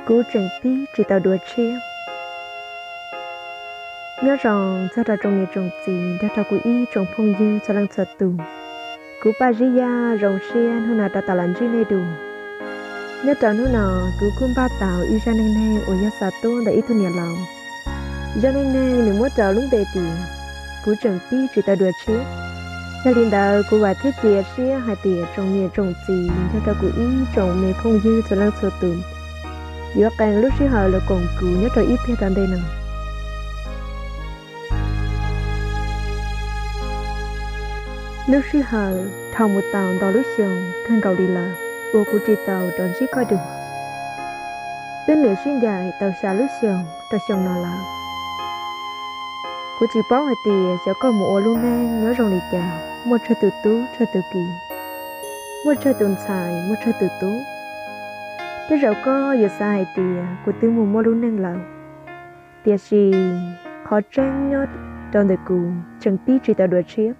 Kuv tseem pib tsis tau dua tshiab. Nyob zoo txog rau tsoom niam tsoom txiv nrog rau kuv ib tsoom phooj ywg txhua leej txhua tus. Kuv Paj Zib Yaj zoo siab hnub no rov tau los ntsib nej dua. Nyob rau hnub no, kuv kuj npaj tau ib zaj neej neeg uas yog xa tuaj ntawm ib tug niam laus. Zaj neej neeg nws muab rau lub npe tias Kuv tseem pib tsis tau dua tshiab. Yog li ntawd, kuv vam thiab cia siab hais tias tsoom niam tsoom txiv nrog rau kuv ib tsoom me phooj ywg txhua leej txhua tus yuav qee lub sij hawm los koom kuv nyob rau ib pliag tom ntej no. Lub sij hawm dhau mus tau ntau lub xyoo kawg nkaus li lawm uas kuv tsis tau rov ntsib koj dua. Twb niam sib ncaim tau xya lub xyoo rau xyoo no lawm. Kuv tsis paub hais tias xyov koj mus ua lub neej nyob zoo li cas, muaj tsawg tus tub tsawg tus kiv, muaj tsawg tus ntxhais, muaj tsawg tus tub. Tej zaum koj yuav xav hais tias kuv twb mus muaj lub neej lawm, tiam sis qhov tseeb nyob rau ntawm kuv tseem pib tsis tau dua tshiab.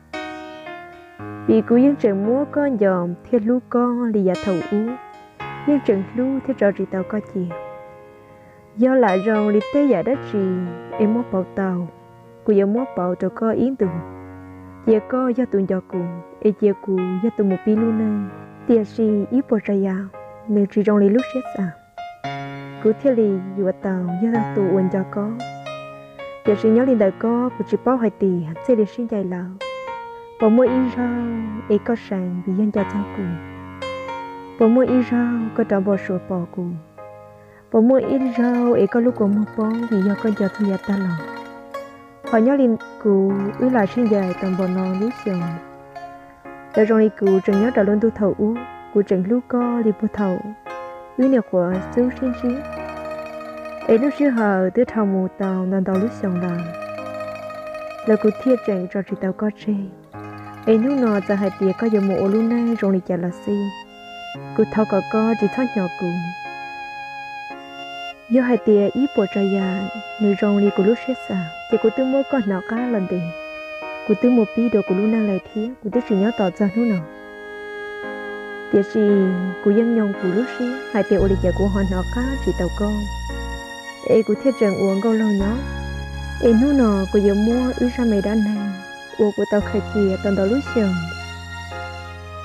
Vim kuv yeej tseem muab koj nco thiab hlub koj li yav thaum ub, yeej tseem hlub thiab tso tsis tau koj cia. Yog lam zoo li tej yam dab tsi es muab pauv tau, kuv yuav muab pauv rau koj ib ntus. Cia koj yog tus nco kuv, es cia kuv yog tus mus pib lub neej. Tiam sis ib puas tsav yam, nws tsis zoo li lub siab xav, kuv thiaj li yuav tau yog tus uas nco koj. Tiam sis nyob li ntawm koj, kuv tsis paub hais tias txij li sib ncaim lawm, puas muaj ib zaug es koj seev vim yog nco txog kuv? Puas muaj ib zaug koj rov npau suav pom kuv? Puas muaj ib zaug es koj lub kua muag poob vim yog koj nco txog yav tag los? Ho nyob li kuv, wb lam sib ncaim tau npaum no lub xyoo, tau zoo li kuv tseem nyob rau lub ntuj thaum ub, kuv tseem hlub koj li puag thaum wb nyuam qhuav xub sib ntsib. Es lub sij hawm twb dhau mus tau ntau ntau lub xyoo lawm, los kuv thiaj tseem tso tsis tau koj tseg. Es hnub no txawm hais tias koj yuav mus ua lub neej zoo li cas los xij, kuv thov kom koj tsis txhob hnyo kuv. Yog hais tias ib puas tsav yam nws zoo li kuv lub siab xav, ces kuv twb muab koj hnov qab los ntev, kuv twb mus pib dua kuv lub neej lawm thiab kuv twb tsis nyob tos txog hnub no. Tiam sis kuv yeej nyoo kuv lub siab hais tias ua li cas kuv ho hnov qab tsis tau koj, es kuv thiaj tseem ua nkauj laug nyob. Es hnub no kuv yuav muab wb zaj me dab neeg uas kuv tau khaws cia tau ntau lub xyoo,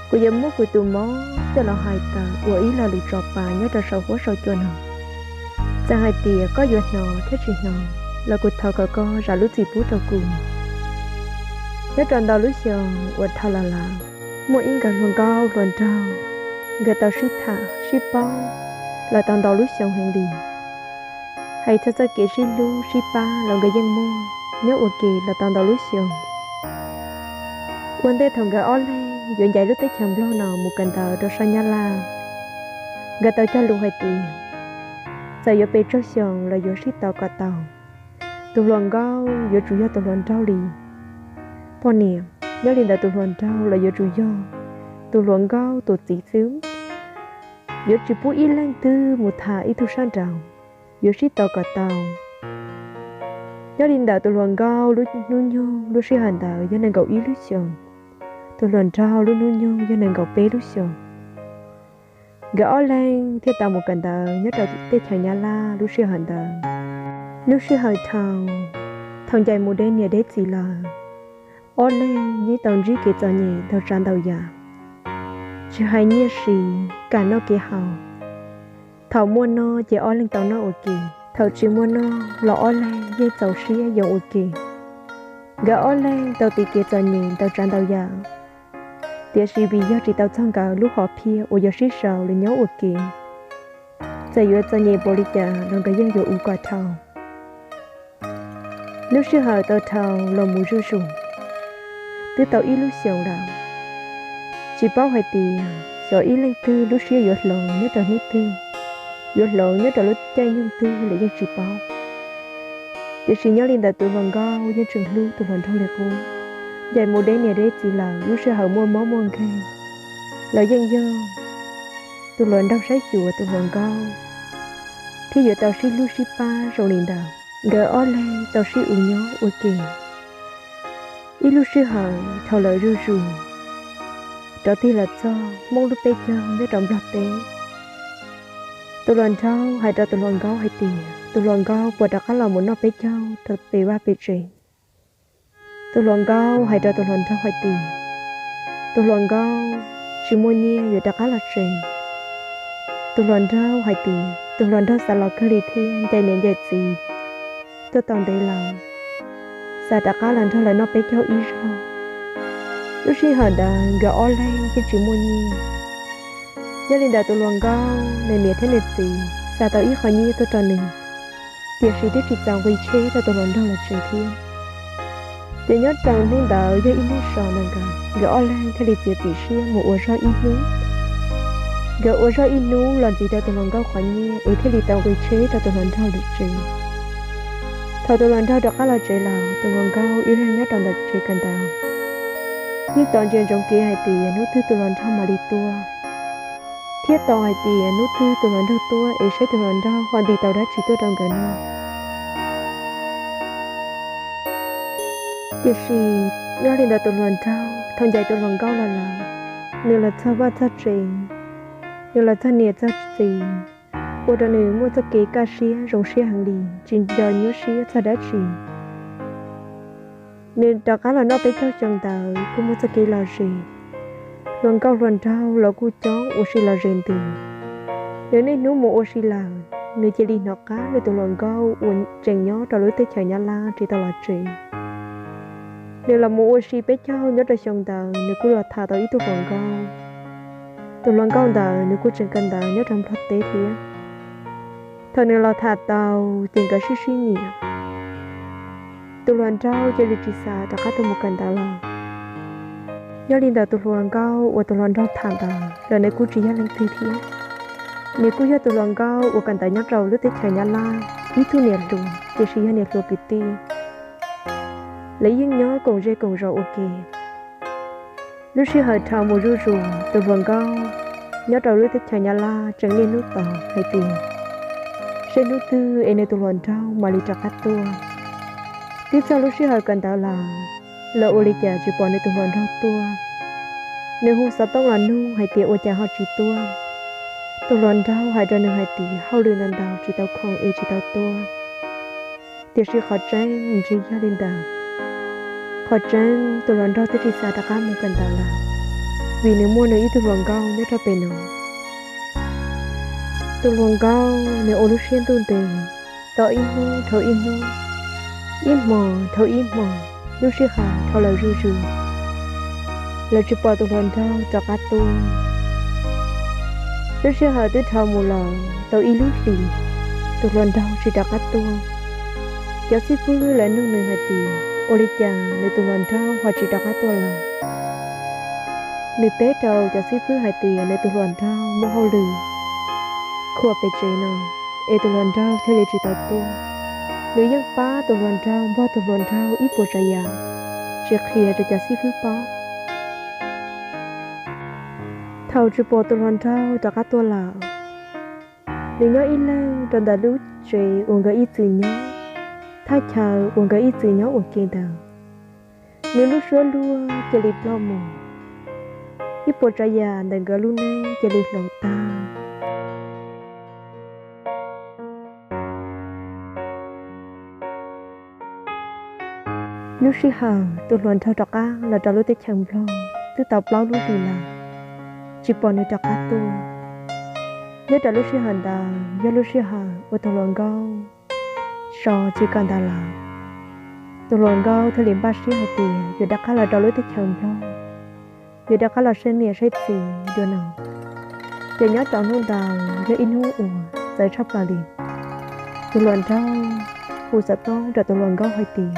kuv yuav muab kuv tus mob coj los hais tawm ua ib lo lus tso pa nyob rau saum huab saum cua no. Txawm hais tias koj yuav hnov thiab tsis hnov, los kuv thov kom koj zam lub txim pub rau kuv. Nyob rau ntau lub xyoo uas dhau los lawm, muaj ib nkawd hluas nkauj hluas nraug, nkawd tau sib tham sib paub los tau ntau lub xyoo heev li. Hais txog txoj kev sib hlub sib pab los nkawd yeej muaj nyob ua ke los tau ntau lub xyoo. Ua ntej thaum nkawd ob leeg yuav ncaim lub teb chaws Nplog no mus kawm ntawv rau sab Nyab Laj, nkawd tau cog lus hais tias txawm yuav pes tsawg xyoo los yuav sib tau kom tau. Tus hluas nkauj yuav tsum yog tus hluas nraug li poj niam, nyob li ntawd tus hluas nraug los yuav tsum yog tus hluas nkauj tus txiv xwb. Yuav tsis pub ib leeg twg mus tham ib tug sab nraud, yuav sib tau kom tau. Nyob li ntawd tus hluas nkauj lub hnub nyoog lub sij hawm ntawd yog nees nkaum ib lub xyoos, tus hluas nraug lub hnub nyoog yog nees nkaum peb lub xyoos. Nkawd ob leeg thiaj tau mus kawm ntawv nyob rau teb chaws Nyab Laj lub sij hawm ntawd. Lub sij hawm dhau, thaum ncaim mus deb niam deb txiv lawm, ob leeg yeej tau ntsib kev txom nyem ntau tsav ntau yam, tsis hais nyiaj siv, kev noj kev haus. Thaum muaj noj ces ob leeg tau noj ua ke, thaum tsis muaj noj los ob leeg yeej txaus siab yoo ua ke. Nkawd ob leeg tau tiv kev txom nyem ntau tsav ntau yam, tiam sis vim yog tsis tau txog nkawd lub hom phiaj uas yuav sib sau los nyob ua ke, txawm yuav txom nyem npaum li cas los nkawd yeej yuav ua kom dhau. Lub sij hawm tau dhau los mus zuj zus, twb tau ib lub xyoos lawm. Tsis paub hais tias xyov ib leej twg lub siab yuav hloov nyob rau hnub twg, yuav hloov nyob rau lub caij nyoog twg los yeej tsis paub. Tiam sis nyob li ntawd tus hluas nkauj yeej tseem hlub tus hluas nraug li qub. Ncaim mus deb niam deb txiv lawm, lub sij hawm muaj mob muaj nkeeg los yeej yog tus hluas nraug saib xyuas tus hluas nkauj, thiab yuav tau sib hlub sib pab zoo li ntawd. Nkawd ob leeg tau sib ua nyob ua ke ib lub sij hawm dhau lawm zuj zus. rov tig los txog Hmoob lub peb caug nyob rau Nplog teb. Tus hluas nraug hais rau tus hluas nkauj hais tias, tus hluas nkauj, puas rov qab los mus noj peb caug rau pem vaj pem tsev? Tus hluas nkauj hais rau tus hluas nraug hais tias, tus hluas nkauj, tsis muaj nyiaj yuav rov qab los tsev. Tus hluas nraug hais tias tus hluas nraug xav los kawg li thiab, ncaim niam ncaim txiv tuaj tau ntev lawm, xav rov qab los nrog lawv noj peb caug ib zaug. Lub sij hawm ntawd nkawd ob leeg yeej tsis muaj nyiaj. Yog li ntawd tus hluas nkauj nws niam thiab nws txiv xa tau ib qho nyiaj tuaj rau nws, tiam sis twb tsis txaus nqi tsheb rau tus hluas nraug los tsev thiab. Ces nyob rau hnub ntawd yog ib hnub so ntawm nkawd, nkawd ob leeg thiaj li txiav txim siab mus ua zog ib hnub. Nkawd ua zog ib hnub los ntxiv rau tus hluas nkauj qhov nyiaj es thiaj li tau nqi tsheb rau tus hluas nraug los tsev. Thaum tus hluas nraug rov qab los tsev lawm, tus hluas nkauj ib leeg nyob rau ntawm tsev kawm ntawv, yeej tos ntsia ntsoov kev hais tias hnub twg tus hluas nraug mam li tuaj, thiab tos hais tias hnub twg tus hluas nraug tuaj es saib tus hluas nraug ho ntim tau dab tsi tuaj rau nkawd noj. Tiam sis nyob li ntawd tus hluas nraug thaum ncaim tus hluas nkauj los lawm, nws los txog vaj txog tsev, nws los txog niam txog txiv, ua rau nws muaj txoj kev kaj siab zoo siab heev li, tsis nco nyuaj siab txog dab tsi. Nws rov qab los noj peb caug xyoo ntawd kuj muaj txoj kev lom zem. Hluas nkauj hluas nraug los kuj coob ua si lom zem ntws. Nws niaj hnub mus ua si lawm, nws cia li hnov qab nws tus hluas nkauj uas tseem nyob rau lub teb chaws Nyab Laj tsis tau los tsev. Nws los mus ua si peb caug nyob rau xyoo ntawd nws kuj los tham tau ib tug hluas nkauj. Tus hluas nkauj ntawd nws kuj tseem kawm ntawv nyob rau Nplog teb thiab. Thaum nws los tham tau ces nkawd sib sib nyiam. Tus hluas nraug cia li tsis xav rov qab tuaj mus kawm ntawv lawm. Yog li ntawd tus hluas nkauj uas tus hluas nraug tham ntawd los nws kuj tsis yog leej twg thiab. Nws kuj yog tus hluas nkauj uas kawm ntawv nyob rau lub teb chaws Nyab Laj ib tug niam hluas, tiam sis yog niam hluas kwv tij. Lawv yeej nyob koom zej koom zos ua ke. Lub sij hawm dhau mus zuj zus, tus hluas nkauj nyob rau lub teb chaws Nyab Laj tseem niaj hnub tos hais tias seb hnub twg es nws tus hluas nraug mam li rov qab tuaj. Twb txog lub sij hawm kawm ntawv lawm, los ua li cas tsis pom nws tus hluas nraug tuaj. Nws hu xov tooj los nug hais tias ua cas ho tsis tuaj. Tus hluas nraug hais rau nws hais tias hauj lwm ntau ntau tsis tau khoom es tsis tau tuaj. Tiam sis qhov tseeb nws tsis yog li ntawd. Qhov tseeb tus hluas nraug twb tsis xav rov qab mus kawm ntawv lawm, vim nws muaj nws ib tug hluas nkauj nyob rau pem no. Tus hluas nkauj nws ua lub siab ntuj ntev, tos ib hnub dhau ib hnub, ib hmos dhau ib hmos, lub sij hawm dhau lawm zuj zus, lawv tsis pom tus hluas nraug rov qab tuaj. Lub sij hawm twb dhau mus los tau ib lub hlis, tus hluas nraug tsis rov qab tuaj. Cov xib fwb lawv nug nws hais tias ua li cas nws tus hluas nraug ho tsis rov qab tuaj lawm. Nws teb rau cov xib fwb hais tias nws tus hluas nraug muaj hauj lwm khuam pem tsev no, es tus hluas nraug thiaj li tsis tau tuaj. Nws yeej pab tus hluas nraug npog tus hluas nraug ib puas tsav yam, tsis qhia rau cov xib fwb paub. Thaum tsis pom tus hluas nraug rov qab tuaj lawm, nws nyob ib leeg rau ntawm lub tsev uas nkawd ib txwm nyob, thaj chaw uas nkawd ib txwm nyob ua ke ntawd. Nws lub suab luag cia li ploj mus, ib puas tsav yam ntawm nkawd lub neej cia li hloov tag. Lub sij hawm tus hluas nraug rov qab los rau lub teb chaws Nplog twb tau plaub lub hlis lawm, tsis pom nws rov qab tuaj. Nyob rau lub sij hawm ntawd yog lub sij hawm uas tus hluas nkauj so tsis kawm ntawv lawm. Tus hluas nkauj thiaj li npaj siab hais tias yuav rov qab los rau lub teb chaws Nplog, yuav rov qab los saib niam saib txiv dua no. Ces nyob rau hnub ntawd yog ib hnub uas txawv tshaj plaws li. Tus hluas nraug hu xov tooj rau tus hluas nkauj hais tias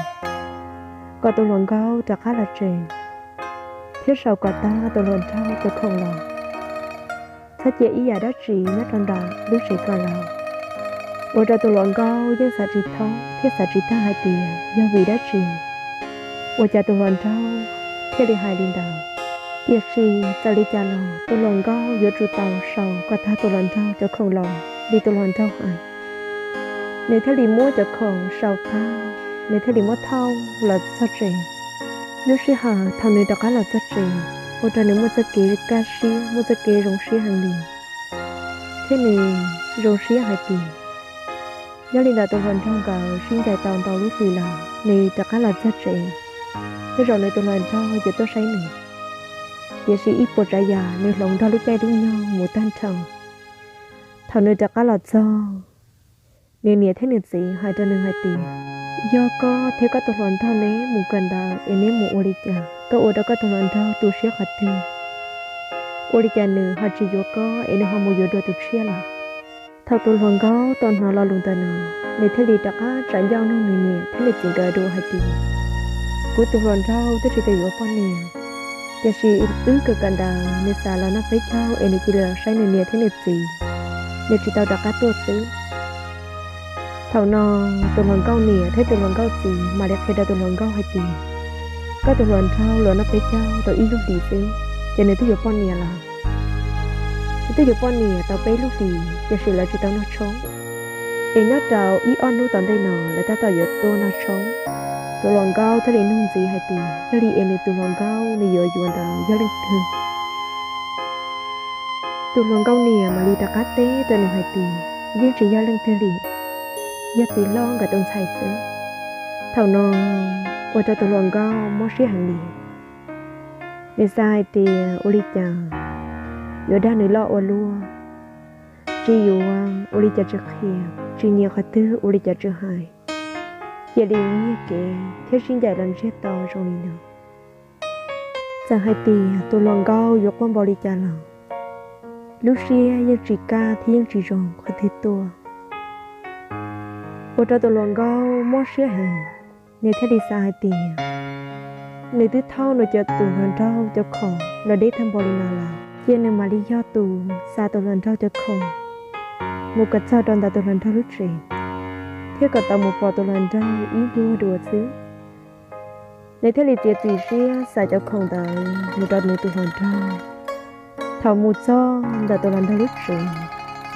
kom tus hluas nkauj rov qab los tsev, thiab sau kom tag tus hluas nraug cov khoom los, txhob cia ib yam dab tsi nyob rau ntawm lub tsev ko lawm. Ua rau tus hluas nkauj yeej xav tsis thoob thiab xav tsis tag hais tias yog vim dab tsi ua cas tus hluas nraug thiaj li hais li ntawd. Tiam sis txawm li cas los tus hluas nkauj yuav tsum tau sau kom tag tus hluas nraug cov khoom los li tus hluas nraug hais. Nws thiaj li muab cov khoom sau tag, nws thiaj li muab thauj los txog tsev. Lub sij hawm thaum nws rov qab los txog tsev, ua rau nws muaj txoj kev kaj siab, muaj txoj kev zoo siab heev li, thiab nws zoo siab hais tias yog li ntawd tus hluas nraug nkawd sib ncaim tau ntau lub hlis lawm, nws rov qab los txog tsev, tej zaum nws tus hluas nraug yuav tuaj saib nws. Tiam sis ib puas tsav yam nws hloov nrog lub caij lub nyoog mus tag nrho. Thaum nws rov qab los txog, nws niam thiab nws txiv hais rau nws hais tias, yog koj thiab koj tus hluas nraug neb mus kawm ntawv es neb mus ua li cas koj ua rau koj tus hluas nraug tu siab qhov twg? Ua li cas nws ho tsis yuav koj es nws ho mus yuav dua tus tshiab lawm? Thaum tus hluas nkauj tau hnov lo lus ntawd no, nws thiaj li rov qab tsa ncauj nug nws niam thiab nws txiv nkawd dua hais tias, kuv tus hluas nraug twb tsis tau yuav poj niam, tiam sis wb kawm kawm ntawv nws xav los noj peb caug es nws cia li los saib nws niam thiab nws txiv, nws tsis tau rov qab tuaj xwb. Thaum no tus hluas nkauj niam thiab tus hluas nkauj txiv mam li qhia rau tus hluas nkauj hais tias, koj tus hluas nraug los noj peb caug tau ib lub hlis xwb, ces nws twb yuav poj niam lawm. Nws twb yuav poj niam tau peb lub hlis tiam sis lawv tsis tau noj tshoob, es nyob rau ib ob hnub tom ntej no lawv tab tom yuav tuaj noj tshoob. Tus hluas nkauj thiaj li nug ntxiv hais tias yog li es nws tus hluas nkauj nws yuav yuav ntawd yog leej twg? Tus hluas nkauj niam mam li rov qab teb rau nws hais tias, yeej tsis yog leej twg li, yog txiv hlob nkawd tus ntxhais xwb. Thaum no ua rau tus hluas nkauj mob siab heev li. Nws xav hais tias ua li cas yuav dag nws loj ua luaj, tsis yuav ua li cas tsis qhia, tsis nyiam qhov twg ua li cas tsis hais, cia li nyiag kev thiab sib ncaim los ntsiag to zoo li no. Txawm hais tias tus hluas nkauj yuav quaj npaum li cas los lub siab yeej tsis kaj thiab yeej tsis zoo qhov twg tuaj. Ua rau tus hluas nkauj mob siab heev, nws thiaj li xav hais tias nws twb thauj nws cov tus hluas nraug cov khoom los deb tag npaum li no lawm, cia nws mam li yog tus xa tus hluas nraug cov khoom mus kom txog rau ntawm tus hluas nraug lub tsev, thiab kom tau mus pom tus hluas nraug ib vuag dua xwb. Nws thiaj li txiav txim siab xa cov khoom ntawd mus rau nws tus hluas nraug. Thaum mus txog ntawm tus hluas nraug lub tsev,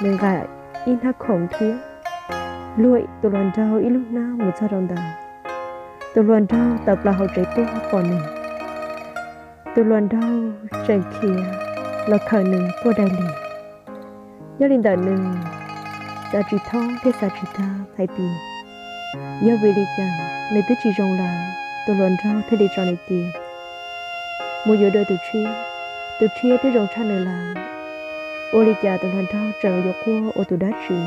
nws nqa ib hnab khoom thiab luag tus hluas nraug ib lub hnab mus txog rau ntawd. Tus hluas nraug tawm plaws hauv tsev tuaj pom nws, tus hluas nraug tseem khiav los khawm nws quaj daig li. Nyob li ntawm nws xav tsis thoob thiab xav tsis tag hais tias yog vim li cas nws twb tsis zoo lawm, tus hluas nraug thiaj li tso nws cia mus yuav dua tus tshiab. Tus tshiab twb zoo tshaj nws lawm, ua li cas tus hluas nraug tseem yuav quaj ua tus dab tsi?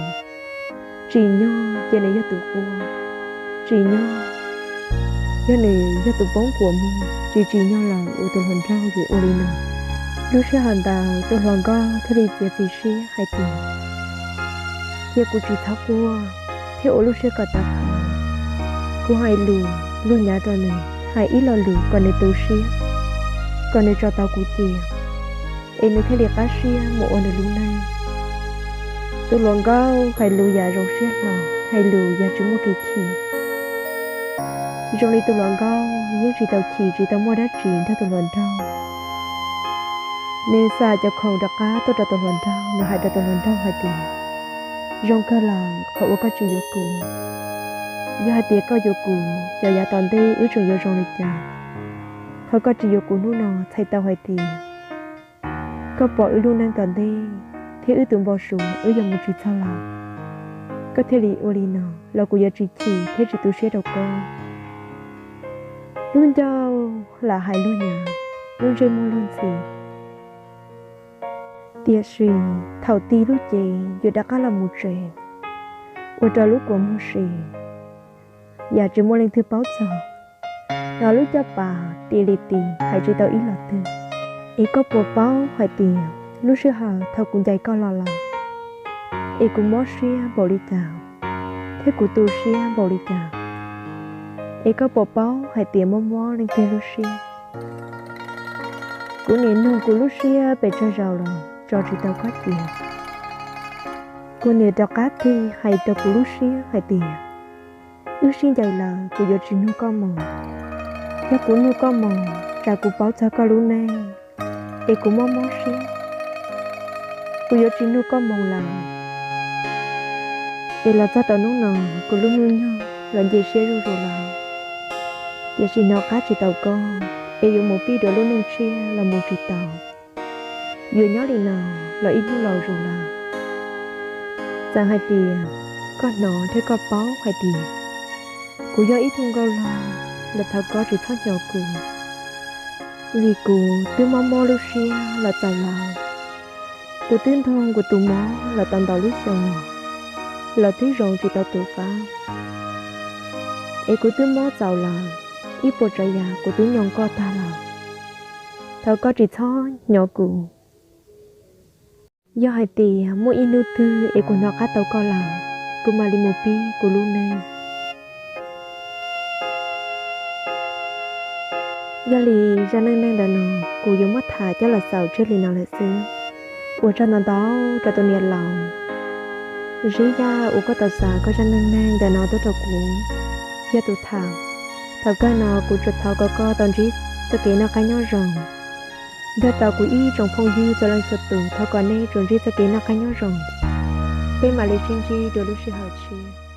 Tsim nyog ces nws yog tus quaj, tsim nyog yog nws yog tus poob quas muag, tsis tsim nyog lawm uas tus hluas nraug yuav ua li no. Lub sij hawm ntawd tus hluas nkauj thiaj li txiav txim siab hais tias, cia kuv tsis txhob quaj thiab ua lub siab kom tawv qhawv, kuv hais lus luag nyav rau nws, hais ib lo lus kom nws tu siab, kom nws tso tau kuv cia, es nws thiaj li qab siab mus ua nws lub neej. Tus hluas nkauj hais lus yam zoo siab hlo, hais lus yam tsis muaj kev chim. Zoo li tus hluas nkauj yeej tsis tau chim tsis tau muaj dab tsi nrog tus hluas nraug. Nws xa cov khoom rov qab tuaj rau tus hluas nraug, nws hais rau tus hluas nraug hais tias, zoo kawg lawm qhov uas koj tsis yuav kuv. Yog hais tias koj yuav kuv, xyov yav tom ntej wb tseem yuav zoo li cas. Qhov koj tsis yuav kuv hnub no txhais tau hais tias koj pom wb lub neej tom ntej thiab wb tus npau suav wb yuav mus tsis txog lawm. Koj thiaj li ua li no los kuv yuav tsis chim thiab tsis tu siab rau koj. Lub ncauj lam hais luag nyav, lub ntsej muag luag ntxhi. Tiam sis thaum tig lub cev yuav rov qab los mus tsev, ua rau lub kua muag si, yam tsis muaj leej twg paub txog. Hnov lub caj pas tis li tis hais tsis tau ib los twg. Es koj puas paub hais tias lub sij hawm thaum kuv ncaim koj los lawm, es kuv mob siab npaum li cas thiab kuv tu siab npaum li cas? Es koj puas paub hais tias mob mob leej twg lub siab? Kuv niam nug kuv lub siab pes tsawg zaus los tso tsis tau koj cia. Kuv niam rov qab tig hais rau kuv lub siab hais tias, wb sib ncaim lawm kuv yuav tsis nug koj moo. Yog kuv nug koj moo, tsam kuv paub txog koj lub neej, es kuv mob mob siab, kuv yuav tsis nug koj moo lawm. Es los txog rau hnub no, kuv lub hnub nyoog los nce siab zuj zus lawm, tiam sis hnov qab tsis tau koj. es yuav mus pib dua lub neej tshiab los mus tsis tau. Yuav nyob li no los ib hnub laus zus lawm. Txawm hais tias koj hnov thiab koj paub hais tias kuv yog ib tug nkauj log, los thov koj tsis txhob hnyos kuv, vim kuv twb mob mob lub siab los txaus lawm. Kuv twb ntoog kuv tus mob los tau ntau lub xyoo, los twb zoo tsis tau tus qab, es kuv twb mob txaus lawm, ib puas tsav yam kuv twb nyoo koj tag lawm. Thov koj tsis txhob hnyos kuv. Yog hais tias muaj ib hnub twg es kuv hnov qab tau koj lawm, kuv mam li mus pib kuv lub neej. Yog li zaj neej neeg ntawm no kuv yuav muab tham coj los xaus tseg li no lawm xwb. Ua tsaug ntau ntau rau tus niam laus Zib Yaj uas koj tau xa koj zaj neej neeg ntawm no tuaj rau kuv yog tus tham. Thaum kawg no kuv tsuas thov kom koj tau ntsib txoj kev noj qab nyob zoo. Nrog rau kuv ib tsoom phooj ywg txhua leej txhua tus thov kom nej tsuas ntsib txoj kev noj qab nyob zoo. Peb mam li sib ntsib dua lub sij hawm tshiab.